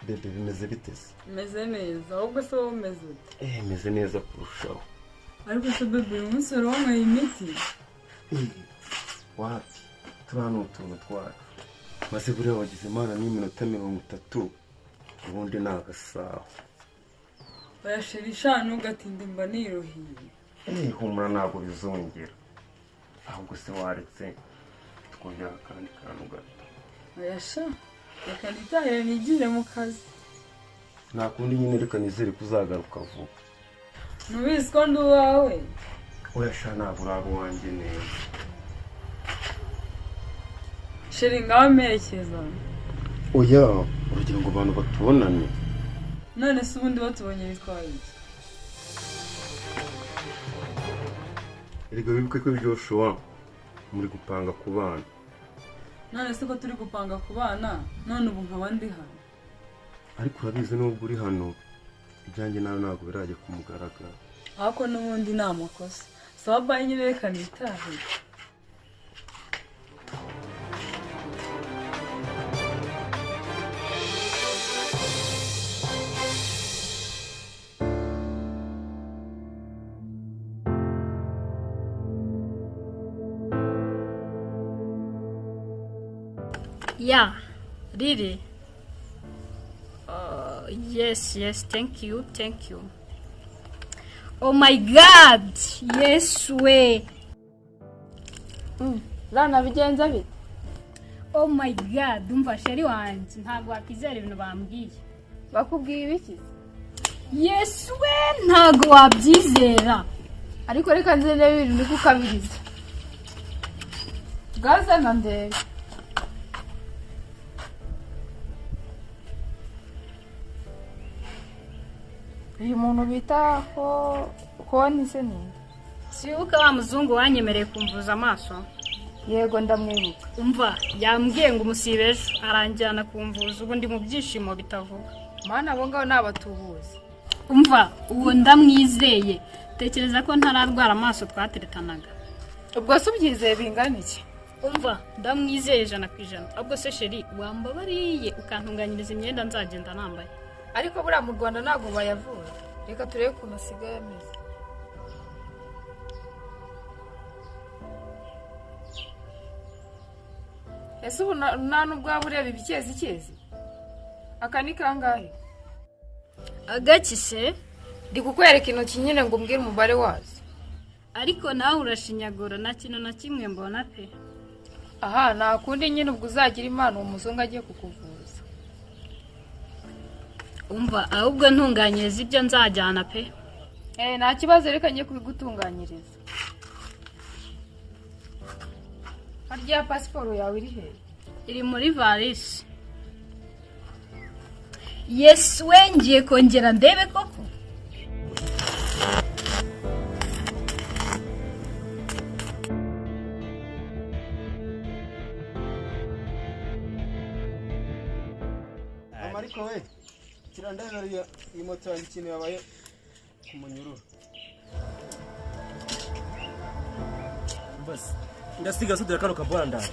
Bebe bimeze bitese? Meze neza, ahubwo se wowe umeze ute? Meze neza kurushaho. Ariko se bebe uyu munsi wari wanyweye imiti? Wapi, turiya ni utuntu twacu. Maze buriya wagize Imana n'iminota 30, ubundi ni agasaho. Oya sheri sha ntugatinde mba niruhiye. Humura ntabwo bizongera. Ahubwo se waretse tukongera akandi kantu gato. Oya sha, reka nitahire nigire mu kazi. Nta kundi nyine, reka nizere ko uzagaruka vuba. Ntubizi ko ndi uwawe? Oya sha ntabwo uraba uwanjye neza. Sheri ngaho mperekeza. Oya, uragira ngo abantu batubonane. None se ubundi batubonye bitwaye iki? Erega wibuke ko Joshua muri gupanga ku bana. None se ko turi gupanga ku bana, none ubu nkaba ndi hano. Ariko urabizi nubwo uri hano, ibyanjye nawe ntabwo birajya ku mugaragaro. Ariko n'ubundi ni amakosa. Sawa bayi nyine reka nitahire. Yeah, really? Yes, yes, thank you, thank you. Oh my God, yes way. Rana bigenza bite? Oh my God, umva sheri wanjye ntabwo wakizera ibintu bambwiye. Bakubwiye ibiki? Yes we, ntabwo wabyizera. Ariko reka nze ndebe ibintu uri gukabiriza. Gaza na ndebe. Uyu muntu bita ko konti se ninde? Sibuka wa muzungu wanyemereye kumvuza amaso. Yego ndamwibuka. Umva yambwiye ngo umusibe ejo aranjyana kumvuza, ubu ndi mu byishimo bitavuga. Mana abo ngabo nabatubuzi. Umva uwo ndamwizeye, tekereza ko ntararwara amaso twateretanaga. Ubwo se ubyizeye bingana iki? Umva ndamwizeye 100%. Ahubwo se sheri wambabariye ukantunganyiriza imyenda nzagenda nambaye. Ariko buriya mu Rwanda ntabwo bayavura. Reka turebe ukuntu asigaye ameze. Ese ubu nta n'ubwo waba ureba ibikezikezi? Aka ni kangahe? Agaki se? Ndi kukwereka intoki nyine ngo umbwire umubare wazo. Ariko nawe urashinyagura, nta kintu na kimwe mbona pe. Aha nta kundi nyine ubwo uzagira Imana uwo muzungu agiye kukuvuza. Umva ahubwo ntunganyiriza ibyo nzajyana pe. Nta kibazo, reka ngiye kubigutunganyiriza. Harya pasiporo yawe iri he? Iri muri varisi. Yes we, ngiye kongera ndebe koko. Amariko we, kirandabariya iyi moto yanjye ikintu yabaye ku munyururu. Basi ndasiga sudira kano kabora ndani.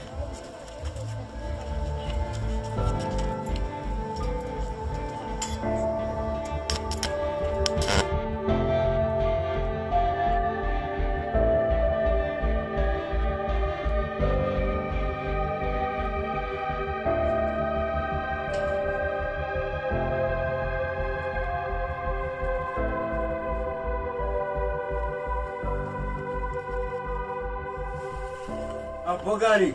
Bogari.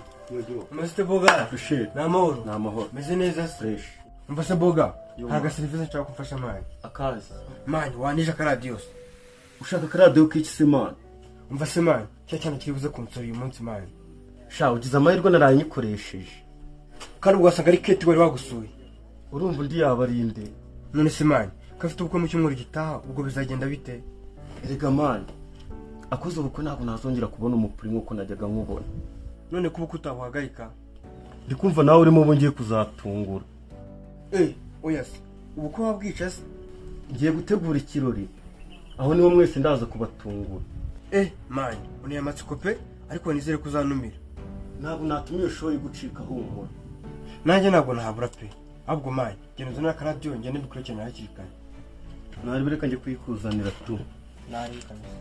Mr. Boga. Ni amahoro. Ni amahoro. Meze neza se? Fresh. Umva se Boga, hari agaserivisi nshaka kumfasha mani. Akazi. Mani, wanije akaradiyo se. Ushaka akaradiyo k'iki se mani? Umva se mani, cya cyane kiri buze kunsura uyu munsi mani. Sha, ugize amahirwe naraye nyikoresheje. Kandi ubwo wasanga ari Kate wari wagusuye. Urumva undi yaba ari nde? None se mani, ko afite ubukwe mu cyumweru gitaha, ubwo bizagenda bite? Erega mani, akoze ubukwe ntabwo nazongera kubona umupuri nk'uko najyaga nkubona. None kuba utabuhagarika? Ndi kumva nawe urimo ubu ngiye kuzatungura. Oya se, ubukwe wabwica se? Ngiye gutegura ikirori, aho niho mwese ndaza kubatungura. Mani, uneye amatsiko pe, ariko nizere ko uzanumira. Ntabwo natuma iyo shoyi gucika humura. Nanjye ntabwo nahabura pe. Ahubwo man, genda uzane akaradiyo ngende mbikurikirane hakiri kare. Nari reka njye kuyikuzanira tu. Nari kabisa.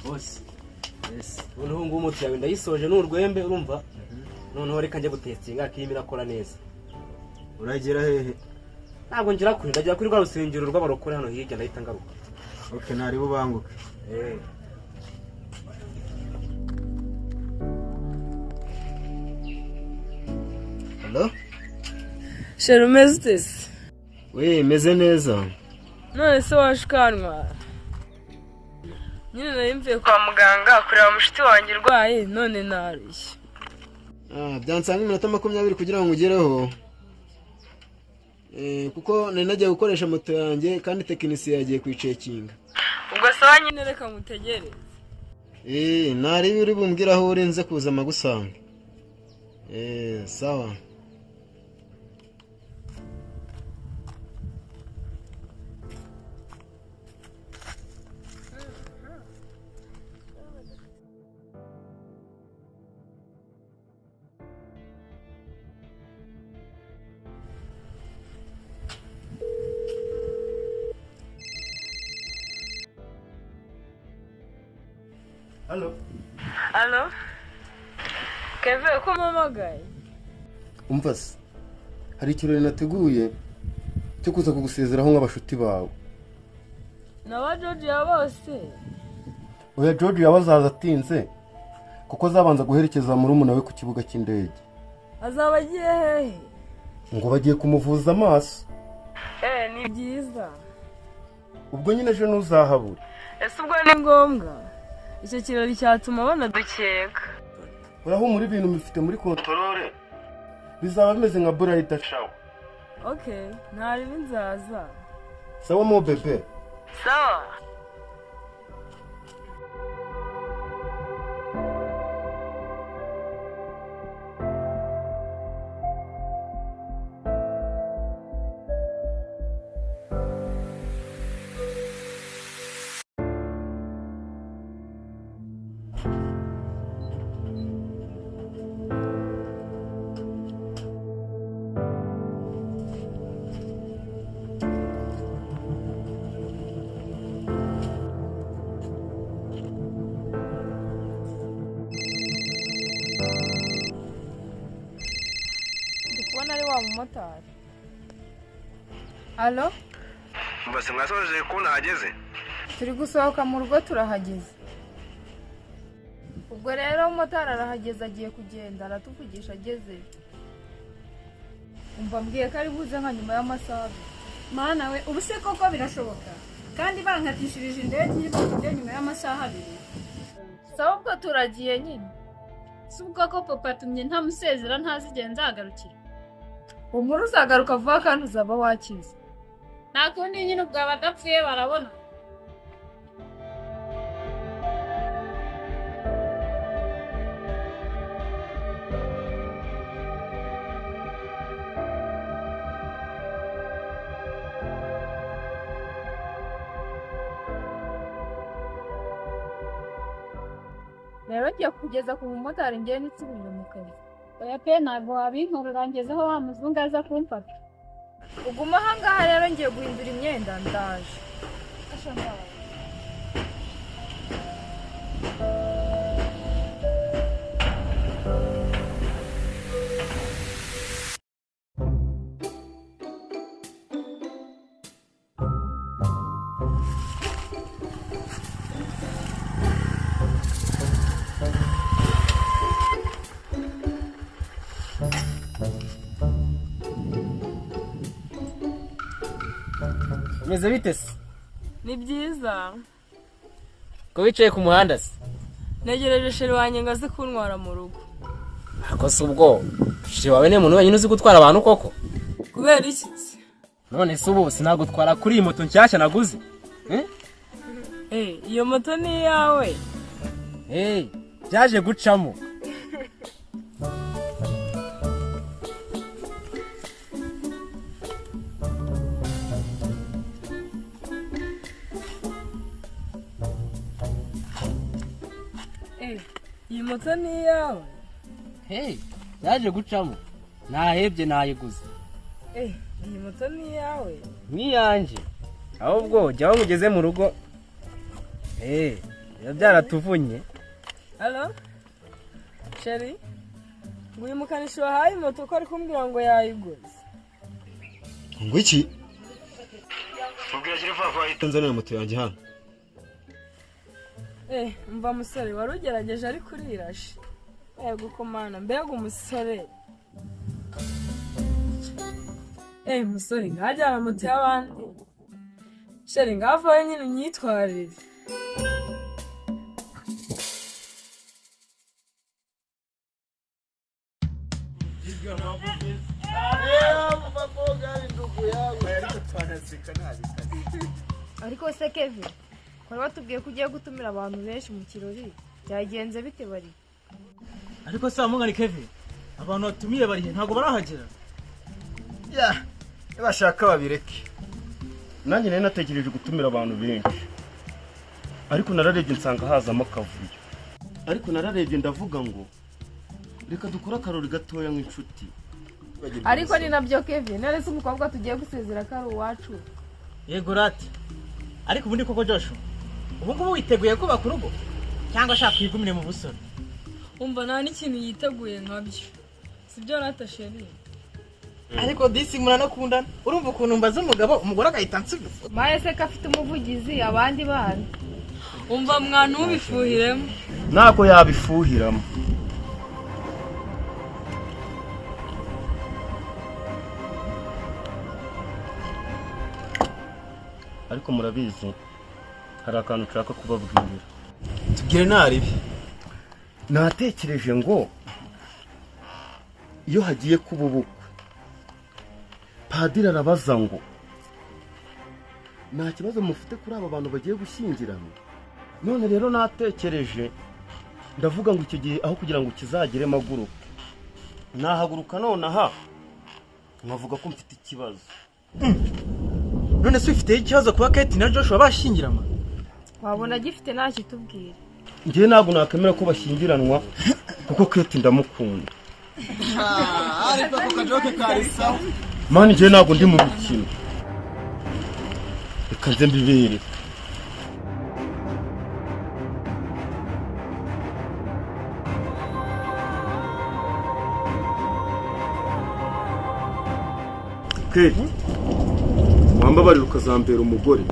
Bose yes, noneho ngubu moto yawe ndayisoje ni urwembe, urumva? Noneho reka njye gutestinga ko irimo irakora neza. Uragera hehe? Ntabwo ngira kure, ndagera kuri rwa rusengero rw'abarokore hano hirya, ndahita ngaruka. Okay, ntari bubanguke. Eh. Hello? Chéri, umeze ute se? We, meze neza. None se waje ukantwara? Nyine nari mvuye kwa muganga kureba mushiti wanjye urwaye, none narushye. Ah, byansanga iminota 20 kugira ngo ngugereho. Kuko nari nagiye gukoresha moto yanjye kandi tekinisiye yagiye kuyicekinga. Ubwo sawa nyine, reka ngutegereze. Nari uri bumbwire aho uri nze kuza magusanga. Sawa. Halo. Alo, Keve, ko mpamagaye? Umva se, hari ikirori nateguye cyo kuza kugusezeraho nk'abashuti bawe. Naba George ya bose? Oya, George yaba azaza atinze kuko azabanza guherekeza murumuna we ku kibuga cy'indege. Azaba agiye hehe? Ngo bagiye kumuvuza amaso. Ni byiza. Ubwo nyine ejo ntuzahabure. Ese ubwo ni ngombwa? Icyo kirori cyatuma banadukeka. Urahumura, ibintu bifite muri contrôle, bizaba bimeze nka bridal shower. Okay, ntaribi, nzaza. Sawa mo bébé. Sawa. Ndi kubona ari wa mumotari. Alo? Mbese mwasoje ko nahageze? Turi gusohoka mu rugo, turahageze. Ubwo rero umumotari arahageze, agiye kugenda aratuvugisha ageze. Umva, mbwiye ko ari buze nka nyuma y'amasaha 2. Mana we, ubu se koko birashoboka? Kandi bankatishirije indege iri bukujye nyuma y'amasaha 2. Sawa, ubwo turagiye nyine. Si ubwo ko papa atumye ntamusezera, ntazi igihe nzagarukira. Umuri uzagaruka vuba kandi uzaba wakize. Nta kundi nyine, ubwo abadapfuye barabona. Rero ngiye kugeza ku mumotari, ngiye nsubire mu kazi. Oya pe, ntabwo wabinkorera, ngezeho wa muzungu aza kumfata. Uguma ahangaha rero, ngiye guhindura imyenda, ndaje. Bimeze bite se? Ni byiza. Ko wicaye ku muhanda se? Ntegereje chéri wanjye ngo aze kuntwara mu rugo. Ariko se ubwo chéri wawe ni umuntu wenyine uzi gutwara abantu koko? Kubera iki se? None se ubu sinagutwara kuri iyi moto nshyashya naguze? Eh? Iyo moto ni iyawe? Eh, byaje gucamo. Iyi moto ni iyawe? Hey, yaje gucamo. Nahebye nayiguze. Iyi moto ni iyawe? Ni iyanjye. Ahubwo jya aho ngugeze mu rugo. Biba byaratuvunye. Halo? Sheri? Ngo uyu mukanishi wahaye moto ko ari kumbwira ngo yayiguze. Ngo iki? Mubwira kiri vuba vuba ahita Nzanira moto yanjye hano. Mva musore wari ugerageje ariko urirashe. Yego komana mbega umusore. Musore ngajyana moto y'abandi. Sheri ngavayo nyine unyitwarire. Ariko se Kevin, kwari watubwiye ko ugiye gutumira abantu benshi mu kirori, byagenze bite bari? Ariko se wamugani Kevin, abantu batumiye barihe ntabwo barahagera. Ya, bashaka babireke. Nanjye nari natekereje gutumira abantu benshi, ariko nararebye nsanga hazamo akavuyo. Ariko nararebye ndavuga ngo reka dukore akarori gatoya nk'inshuti. Ariko ni nabyo Kevin, none se umukobwa tugiye gusezera ko ari uwacu. Yego rati. Ariko ubundi koko Joshua, ubu ngubu witeguye kubaka urugo cyangwa ashaka kwigumire mu busore? Umva nta n'ikintu yiteguye nkabyo. Sibyo rata sheri? Ariko disi muranakundana, urumva ukuntu mbaza umugabo umugore agahita ansubiza. Maye se ko afite umuvugizi abandi bana. Umva mwana ubifuhiremo. Ntabwo yabifuhiramo. Ariko murabizi hari akantu nshaka kubabwira. Tubwire naribi. Natekereje ngo iyo hagiye kuba ubukwe, padiri arabaza ngo nta kibazo mufite kuri aba bantu bagiye gushyingiranwa. None rero natekereje ndavuga ngo icyo gihe aho kugira ngo kizagere maguruke, nahaguruka nonaha nkavuga ko mfite ikibazo. None se ufite ikibazo kuba Kate na Joshua bashyingiranwa? Wabona gifite ntakitubwira. Njye ntabwo nakemera ko bashyingiranwa kuko Kate ndamukunda. Ariko ako kajoke kari sawa. Mani njye ntabwo ndi mu mikino. Reka nze mbibere. Kate, wambabarira ukazambera umugore.